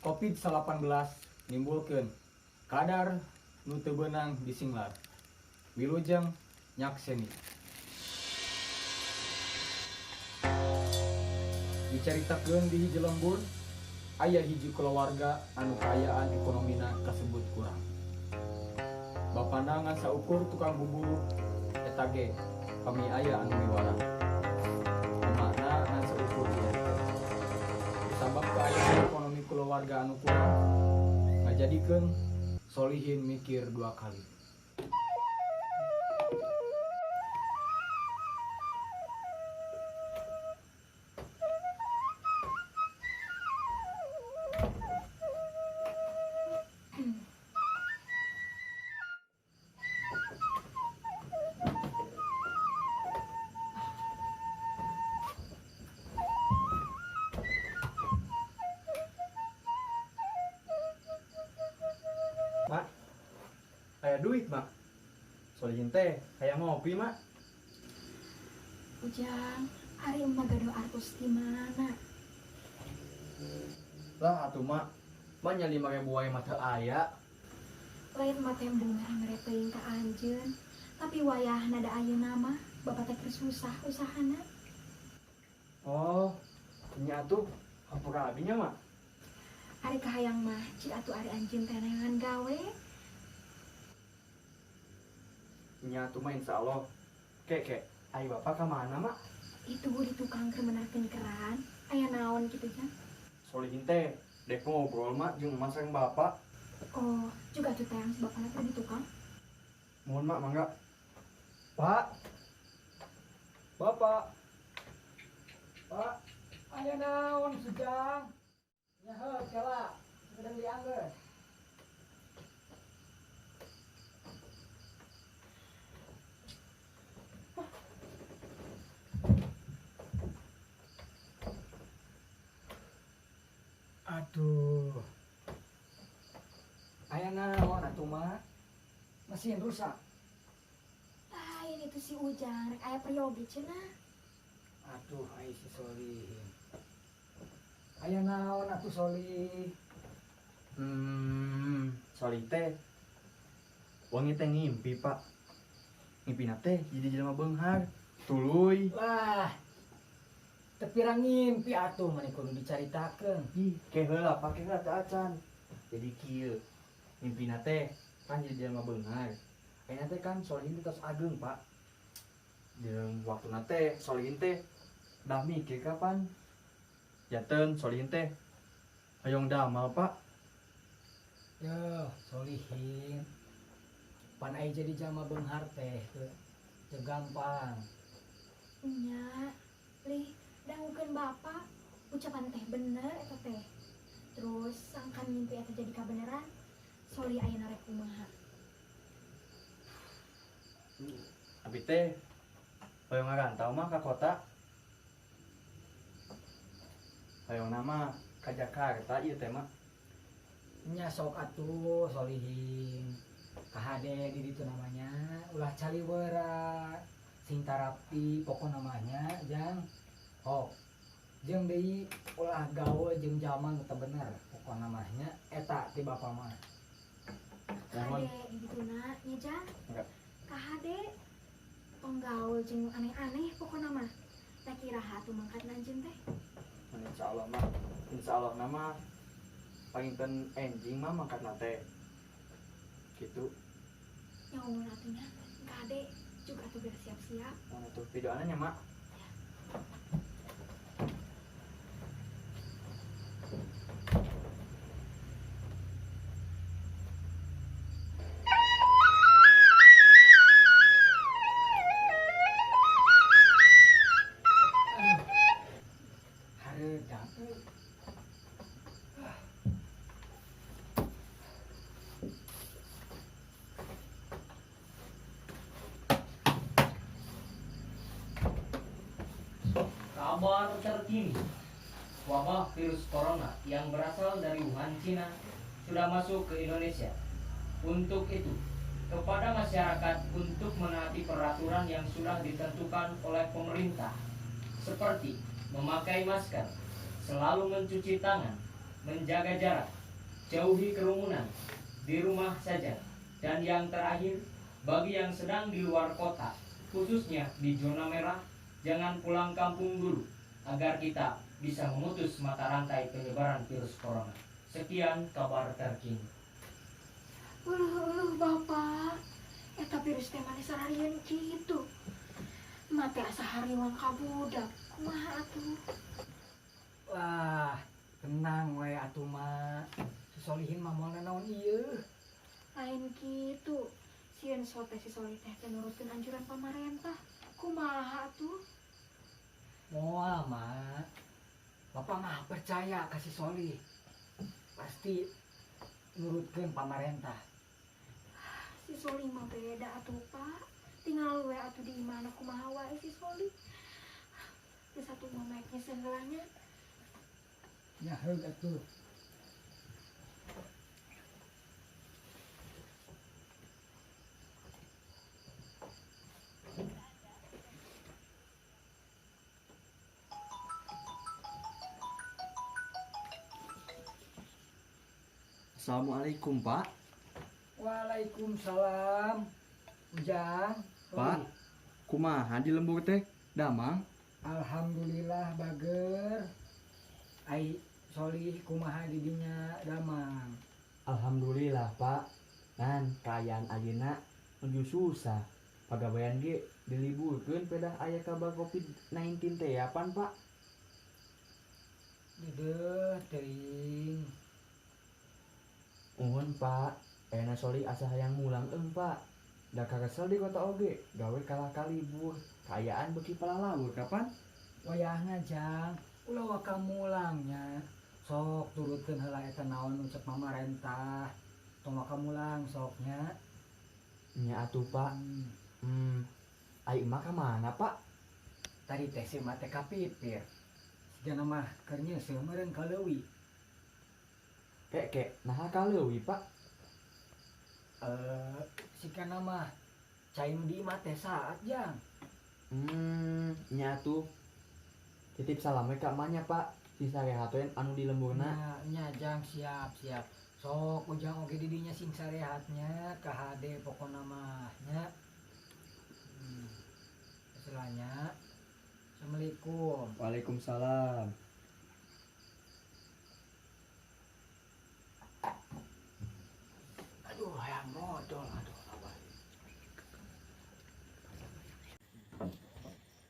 Covid-19 nimbulkeun kadar nu teu beunang disinglar. Wilujeng nyakseni. Dicaritakeun di hiji lembur, aya hiji kulawarga anu kaayaan ekonomina kasebut kurang. Bapana ngan saukur tukang buburu eta ge pami aya anu miwarang. Emakna ngan saukur ieu. Sabab kaayaan ekonomi kulawarga anu kurang ngajadikeun Solihin mikir dua kali. Mak, aya duit, Mak. Solihin teh hayang ngopi, Mak. Ujang, ari emak gaduh artos di mana? Lah atuh, Mak. Mak nya 5.000 wae mah teu aya. Lain emak teh embung mere teuing ka anjeun, tapi wayahna da ayeuna mah bapak teh keur susah usahana. Oh, nya atuh hampura abi nya, Mak. Ari kahayang mah cik atuh ari anjeun teh neangan gawe. Nya atuh mah insyaallah. Ke ke, ai bapak ka mana, Mak? Itu di tukang keur meunahkeun keran. Aya naon kitu, Jang? Solihin teh dek ngobrol, Mak, jeung emak sareng bapak. Oh, juga atuh teh yang bapakna teh di tukang. Mohon, Mak, mangga. Pak. Bapak. Pak. Aya naon, Sujang? Nya heuh, kela, sedang dianggeus. Aduh. Aya naon atuh, Mak? Mesin rusak. Lain itu si Ujang, rek aya peryogi cenah. Aduh, ai si Solihin. Aya naon atuh Solih? Solih teh wangi teh ngimpi, Pak. Ngimpina teh jadi jelema beunghar. Tuluy. Lah. Teu pirang ngimpi atuh mani kudu dicaritakeun. Ih, ke heula, Pak, ke heula teh acan. Jadi kieu. Ngimpina teh kan jadi jelema beunghar. Ayeuna teh kan Solihin teh tos ageung, Pak. Jeung waktuna teh Solihin teh dah mikir kapan. Janten Solihin teh hoyong damel, Pak. Yo, Solihin. Pan ai jadi jalma beunghar teh teu gampang. Nya, lih dangukeun bapak ucapan teh bener eta teh. Terus sangkan mimpi eta jadi kabeneran, Solih ayeuna rek kumaha? Abi teh hoyong ngarantau mah ka kota. Hoyong nama ka Jakarta ieu teh, Mak. Nya sok atuh Solihin. Kahade di ditu namanya ulah caliwera sing tarapi pokok namanya jang. Oh, jeung deui ulah gaul jeung jalma nu teu bener pokok namanya eta ti bapa mah. Kahade di dituna nya jang. Enggak. Kahade tong gaul jeung aneh-aneh pokona mah. Teh kiraha atuh mangkat anjeun teh. Insyaallah mah, insyaallah nama panginten enjing mah mangkat teh. Gitu. Ya umur atunya kahade juga atuh biar siap-siap. Mana tuh videoannya, Mak? Kabar terkini, wabah virus corona yang berasal dari Wuhan, Cina sudah masuk ke Indonesia. Untuk itu, kepada masyarakat untuk menaati peraturan yang sudah ditentukan oleh pemerintah, seperti memakai masker, selalu mencuci tangan, menjaga jarak, jauhi kerumunan, di rumah saja. Dan yang terakhir, bagi yang sedang di luar kota, khususnya di zona merah, jangan pulang kampung dulu agar kita bisa memutus mata rantai penyebaran virus corona. Sekian kabar terkini. Uluh, uluh, Bapak. Eta virus teh mani sararieun kitu. Mate asa hariwang ka budak. Kumaha atuh? Wah, tenang we atuh mak. Si Solihin mah moal nanaon ieu. Lain kitu. Sieun sote si Solih teh teu nurutkeun anjuran pamarentah. Kumaha atuh? Moal mak. Bapak mah percaya ka si Solih. Pasti nurutkeun pamarentah. Si Solih mah beda atuh, Pak. Tinggal we atuh di imahna kumaha wae si Solih. Geus atuh mah naik nyeuseun heula nya. Ya heug atuh. Assalamualaikum, Pak. Waalaikumsalam. Ujang. Pak, kumaha di lembur teh? Damang? Alhamdulillah bager. Ai Solih kumaha di dinya damang? Alhamdulillah, Pak. Ngan kaayaan ayeuna nuju susah. Pagawean ge diliburkeun pedah aya kabar COVID-19 teh apan, Pak? Deudeuh teuing. Uhun, Pak. Ayeuna Solih asa hayang mulang eung, Pak. Da karesel di kota oge, gawe kalah kalibur. Kaayaan beuki palalawur kapan? Wayahna Jang, ulah waka mulangnya. Sok turutkeun heula eta naon nu cek pamarentah. Tong waka mulang soknya. Nya atuh, Pak. Ai emak ka mana, Pak? Tadi teh si emak teh kapipir. Sigana mah keur nyeuseuh meureun ka leuwi. Kek, kek, naha ka leuwi, Pak? Sigana mah cai nu di imah teh saat, Jang. Nya atuh. Titip salam we ka emaknya, Pak. Si sarehat we anu di lemburna. Nya, nya Jang, siap, siap. Sok ujang oge di dinya sing sarehatnya ka hade pokona mah nya. Setelahnya. Assalamualaikum. Waalaikumsalam. Aduh, hayang modol, aduh, abah.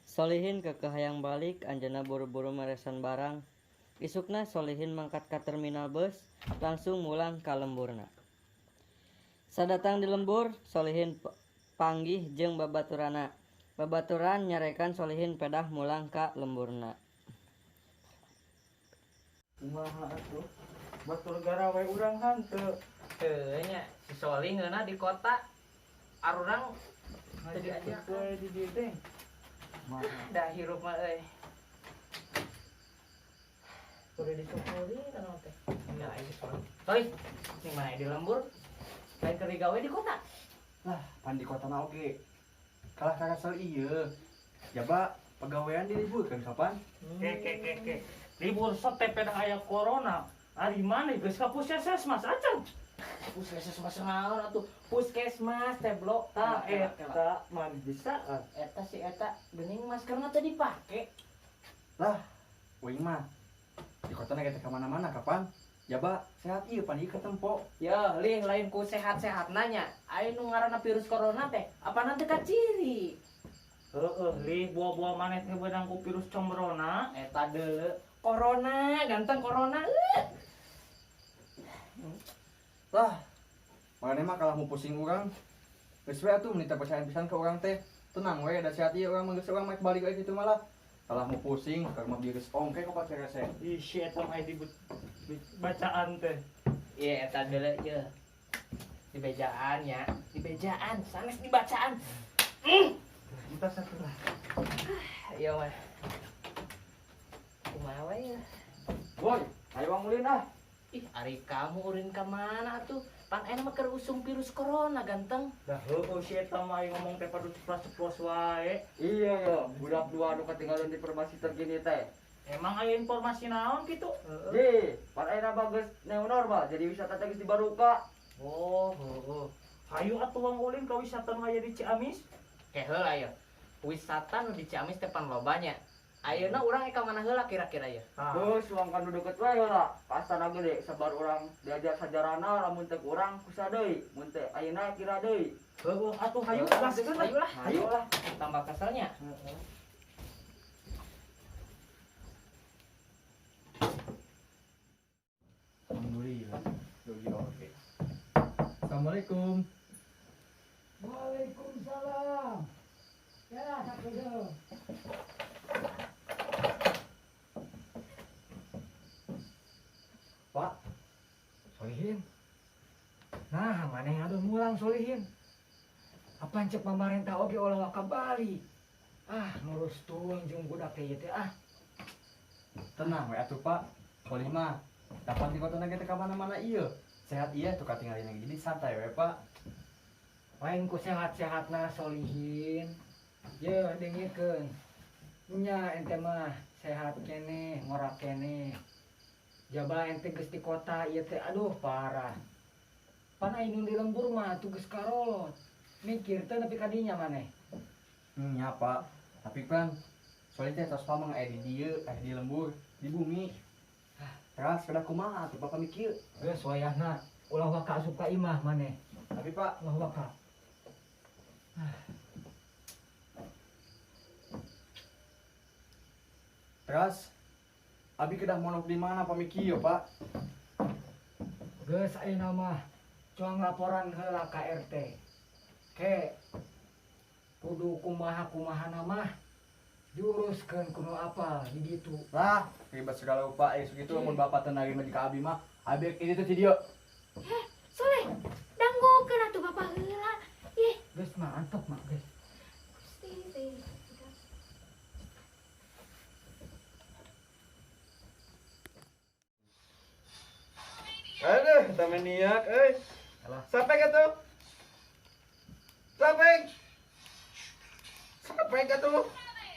Solihin kekeh hayang balik, anjeunna buru-buru meresan barang. Isukna Solihin mangkat ka terminal bus, langsung mulang ka lemburna. Sadatang di lembur, Solihin panggih jeung babaturana. Babaturan nyarekan Solihin pedah mulang ka lemburna. Kumaha atuh? Batur garawe urang hanteu. Heuh nya, si Solih ngeunah di kota. Arurang teu diajakan. We di dieu teh. Dah hirup mah euy. Udah disumpulin kan teh. Ya, si Solih. Solih, ning mana di lembur? Lain keur digawe di kota. Lah, pan di kota mah oge. Kalah karesel ieu. Jaba pagawean diliburkeun kapan? Ke ke ke ke. Libur sote pedah aya corona. Ari maneh geus ka puskesmas acan. Puskesmas naon atuh? Puskesmas teh blok Tah eta mah bisa. Eta si eta geuning maskerna teh dipake. Lah, uing mah di kota na ka mana-mana kapan? Jaba sehat ieu pan ieu ketempo. Ya, lih lain ku sehat-sehat nanya. Aya nu ngaranna virus corona teh, apana teh kaciri? Heeh, lih buah-buah maneh teh beunang ku virus combrona. Eta deuleu corona, ganteng corona. Lah, maneh mah kalah mau pusing urang. Geus we atuh mun percayaan pisan ka urang teh. Tenang we da sehat ieu urang mah geus urang mah balik we kitu malah. Kalah mau pusing karena virus ongke kok pakai rese. Ih, si eta mah di bacaan teh. Iya, eta deuleu ieu. Dibejaan nya, dibejaan, sanes dibacaan. Kita satu lah. Iya mah. Kumaha we ya? Woi, ayo wang ulin ah. Ih, ari kamu urin ka mana atuh? Pan ayeuna mah keur usum virus corona ganteng. Dah heueuh si eta mah ngomong teh padu ceplos-ceplos wae. Iya ya, budak dua anu ketinggalan informasi terkini teh. Emang aya informasi naon kitu? Heeh. Pan ayeuna bagus new normal jadi wisata teh geus dibaruka. Oh, heeh. Hayu atuh wong ulin ka wisata nu aya di Ciamis. Ke heula ya. Wisata nu di Ciamis teh pan lobanya. Ayeuna urang ka mana heula kira-kira ya? Geus urang kan nu deket we heula. Ka Astana Gede sabar urang diajar sajarana lamun teh kurang kusa deui, mun teh ayeuna kira deui. Heueuh atuh hayu gaskeun hayu lah. Hayu lah. Tambah keselnya. Heeh. Alhamdulillah. Dogi oke. Assalamualaikum. Waalaikumsalam. Ya, sakedeung. Pak, Solihin. Nah, maneh aduh mulang Solihin. Apaan cek pamarentah oge ulah waka balik. Ah, ngurus tuang jeung budak teh ieu teh ah. Tenang we atuh Pak. Solih mah dapat di kota teh ka mana-mana ieu. Sehat iya tuh katingalin lagi. Jadi santai we Pak. Lain ku sehat-sehatna Solihin. Ye dengekeun. Nya ente mah sehat keneh, ngorak keneh. Jaba ente geus di kota ieu teh aduh parah. Pan aya nu di lembur mah tuh geus karolot. Mikir teh nepi ka dinya maneh. Nya Pak. Tapi kan Solih teh tos pameng aya di dieu, aya di lembur, di bumi. Teras kada kumaha atuh Bapak mikir. Geus wayahna ulah waka asup ka imah maneh. Tapi Pak, ulah waka. Teras abi kedah monok di mana pamikir Pak? Geus ayeuna mah cuang laporan heula ka RT. Ke kudu kumaha-kumahana mah diuruskeun kudu apal di ditu. Lah, ribet segala rupa segitu mun bapak teu narima di ka abi mah, abi ini tuh ti dieu. Heh, Soleh, danggukeun atuh bapak heula. Ih, geus mah antep mah geus. Gusti teh. Aduh, kita maniak, euy. Sampai ka tuh? Sampai. Sampai ka tuh?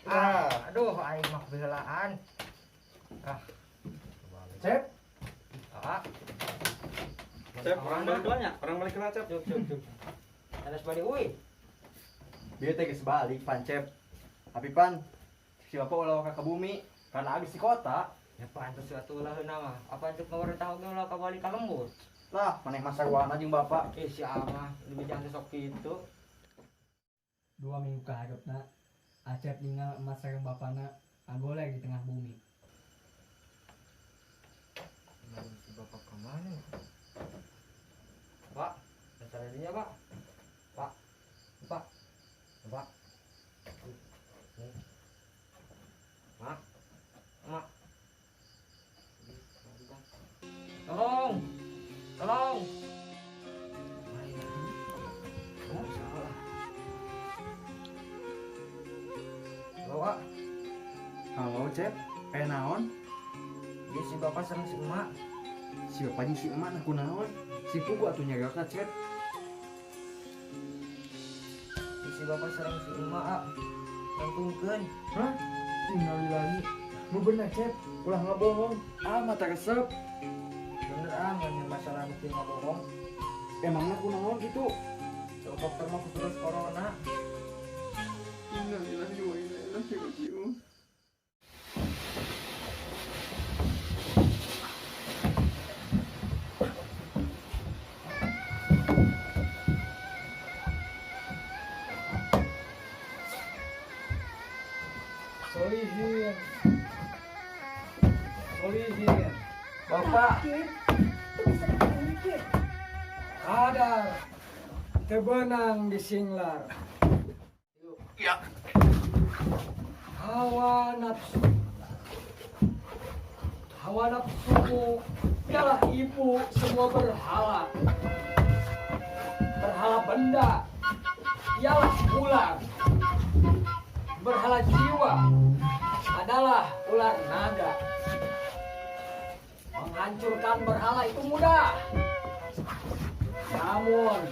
Ah, aduh, aing mah beulaan. Ah. Cep. Ah. Cep, orang balik heula nya, orang balik heula, Cep. Cuk, cuk, cuk. Anas balik euy. Bieu teh geus balik pan Cep. Tapi pan si bapak ulah ka bumi karena abis di kota. Ya pantes atuh ulah heuna mah. Apa cek pemerintah oge ulah ka balik ka lembur. Lah, maneh mah sarwana jeung bapak. Eh si amah lebih jangan sok kitu. 2 minggu kaharepna Acep ninggal emas sareng bapana agolek di tengah bumi. Si bapak kemana ya? Pak, acaranya Pak. Pak, Pak, Pak. Mak, Mak. Tolong, tolong. Oh, salah. Halo, Pak. Halo, Cep. Naon? Iya, si bapak sareng si emak. Si bapak jeung si emak nah kunaon? Si pugu atuh nyariosna, Cep. Si bapak sareng si emak, ah. Nangtungkeun. Hah? Innalillahi. Nu bener, Cep. Ulah ngabohong. Ah, mata resep. Bener ah, nggak masalah mungkin ngabohong. Emangnya kunaon gitu? Dokter mah virus corona. Innalillahi wa inna ilaihi raji'un. Solihin. Solihin. Bapak. Kadar tebenang di singlar. Ya. Hawa nafsu. Hawa nafsumu ialah ibu semua berhala. Berhala benda ialah ular. Berhala jiwa adalah ular naga. Menghancurkan berhala itu mudah. Namun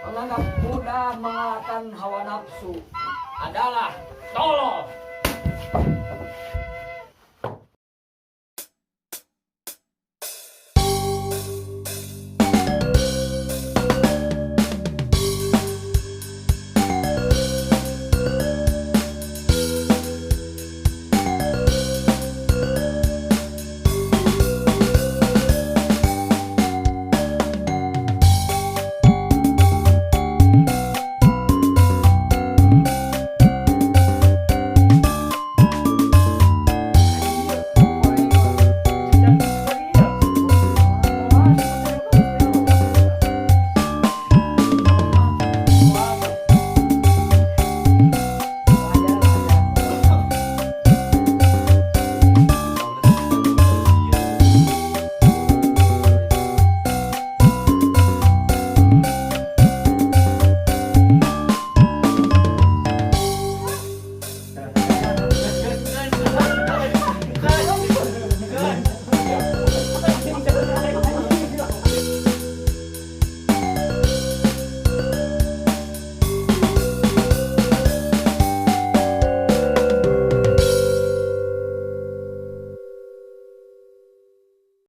menganggap mudah mengalahkan hawa nafsu adalah tolol.